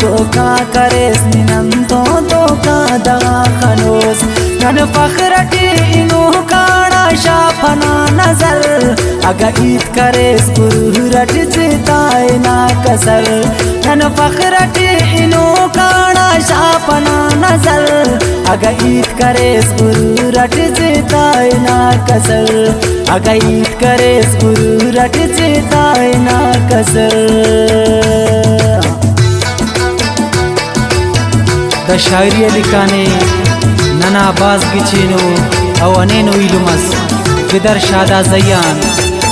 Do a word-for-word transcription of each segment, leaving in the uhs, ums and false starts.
دھوکا کریس نی نن تو دھوکا دغا خنوس۔ نن فخر ٹی ہنوکاڑا شاپنا نظر، اگہ ہیت کریس غرور اٹ جتا ہنا کسر۔ نن فخر ٹی ہنوکاڑا شاپنا نظر، اگہ ہیت کریس غرور اٹ جتا ہنا کسر۔ اگہ ہیت کریس غرور اٹ جتا ہنا کسر۔ دا شاعری ءِ لکھانے ننا بھاز گچینو او ہنینو ایلم اس، پدر شاہداد زئی آن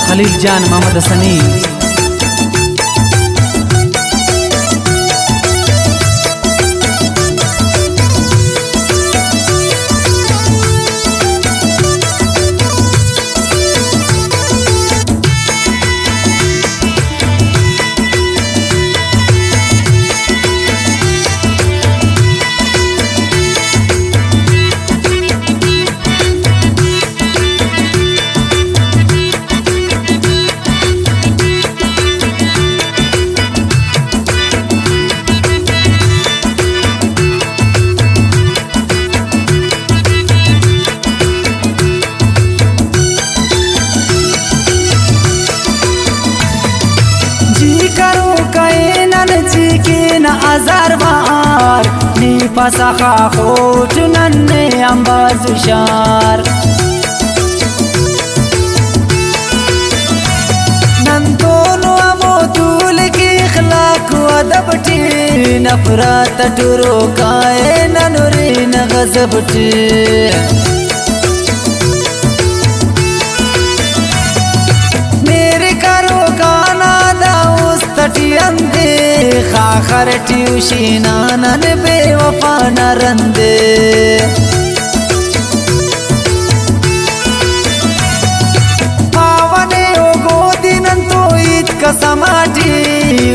خلیل جان محمد حسنی۔ جی کروکا ءِ نن جی کینہ ہزار وار، نی پسہ خاخوٹ ننے امباز شار۔ نن تون ہمو تولک اخلاق و ادب ٹی، نفرت اٹ روکا ءِ نن ہرینہ غضب ٹی۔ مہر کروکا نا دا است ٹی ہندے، خاخر ٹی ہشینا نن بے وفا نا رندے۔ پاونے او گودی نن تو ہیت قسم آٹی،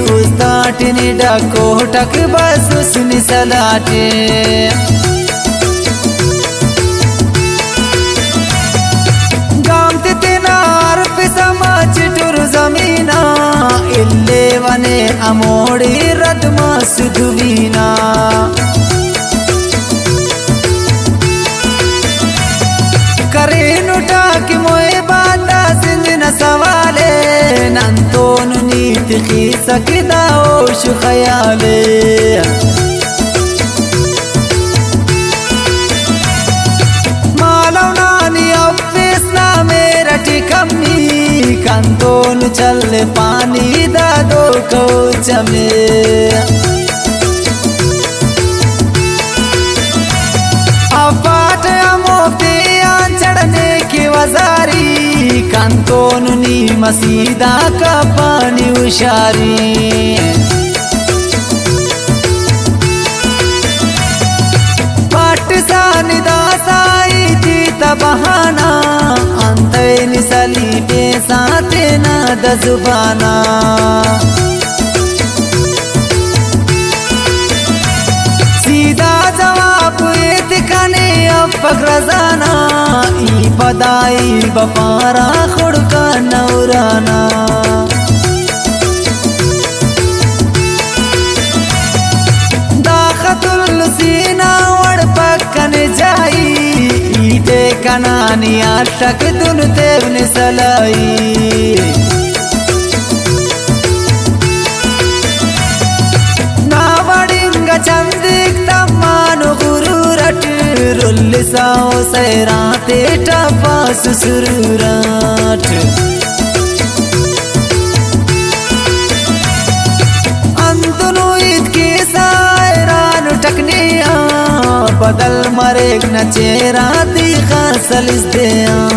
است آٹی نی ڈکو ٹک بس اس نی سلاٹی۔ گام تے تینا ہرفسہ مچٹ ٹر زمین آ، الیونے ہموڑے رد مس دوینا۔ کرینٹ آ کہ موئے باتا زند نا سوال ءِ، نن تون نی تخیسہ کہ دا ہوش خیال ءِ۔ مالو نانی افس نا مہر ٹی کمی، کنتون چل پانی دا دھوکہ و چمے۔ افاٹ ہموفتے آن چڑھنے کہ وزاری، کنتون نی مسیدہ کپانی ہشاری۔ پٹ سانی داسائی ٹی تا بہانہ، انتئے نی سلیفیسہ تینا دا زبانا۔ سیدھا جواب ایت کنے افک رزانا، ای پدائی بپارا خڑکا نورانا۔ داخہ تلسی نا وڑ پک کنے جائی، ای ٹیکہ نا نی اٹک دن تیونے سلائی۔ نا وڑ انگا چندیک تمانو غرور اٹ، رلسا او سیران تیٹا پاسو سرور اٹ۔ انتنو ہیت کیسہ حیران ٹکنی آ، بدل مریک نا چہرہ تیخا سلس دے آ۔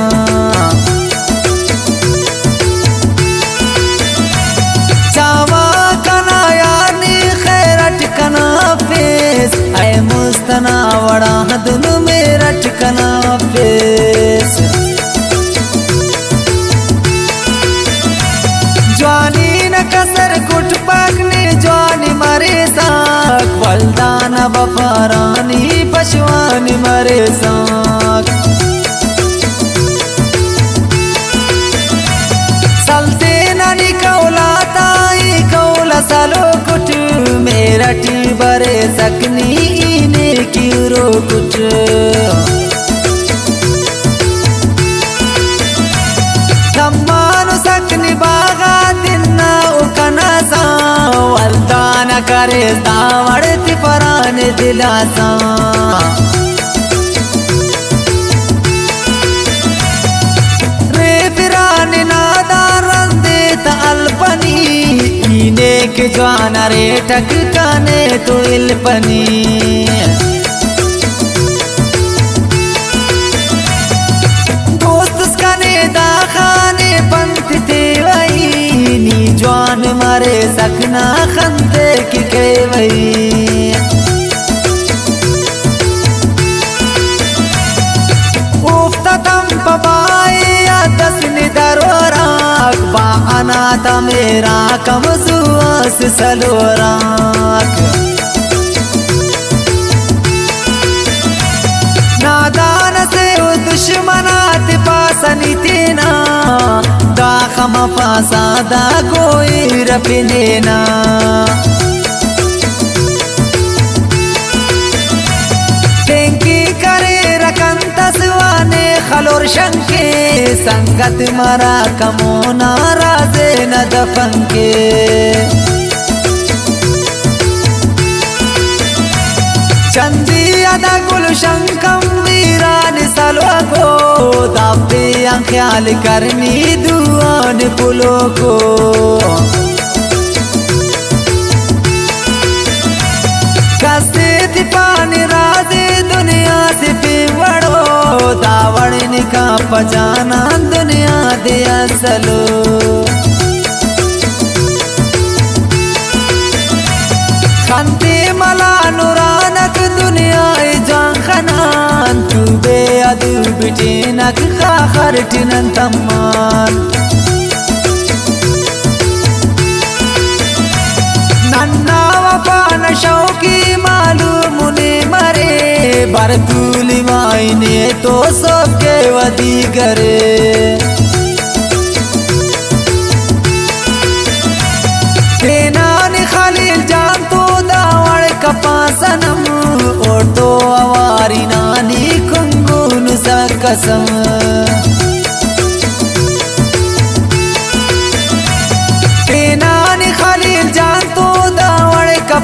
چاوا کنا یار نی خیر اٹ کنا پیس، اے مست نا وڑا دن مہر اٹ کنا پیس۔ جوانی نا کسر کٹ پاک نے جوانی مریساک، ولدان وفارانی پشوانی مریساک۔ ارے داوڑ تے پران دلاساں۔ ریفران نادان رندے تا الپنی، ای نیک جوان ارے ٹک کنے تو الپنی۔ دوست اس کنے دا خانے پنت تیوئی، نی جوان مرے سکنا خنتے کی کیوئی۔ اوفتا تم پہ بائے یا دس ندر وراک، با انا تمیرا کمزو اس سلوراک۔ نادان سے او دشمن آتے پاسہ نی تینا، دا خم پاسا دا گوئی رپنینا۔ تینکی کرے رکن تسوانے خلور شنکے، سنگت مرا کمو ناراضے نہ دفن کے۔ چندی ادا گلشن کمبیران سلوکو، دافتے آن خیال کرنی دوان پلوکو۔ کسے تی پانی رازے دنیا سے پین وڑو، دا وڑ نکا پجانان دنیا دے اصلو۔ خنتے ملا نورانک دنیا ءِ جان خنان، تو بے ادو بٹینک خاخر ٹی نن تمان۔ ننا وفا نا شوقی معلوم نے مرے، بر تولی وائی نے تو سوکے ودی کرے۔ تینا نی خلیل جان تو دا وڑ کپا صنم، اوڑتو اواری نانی کنگون سا قسم۔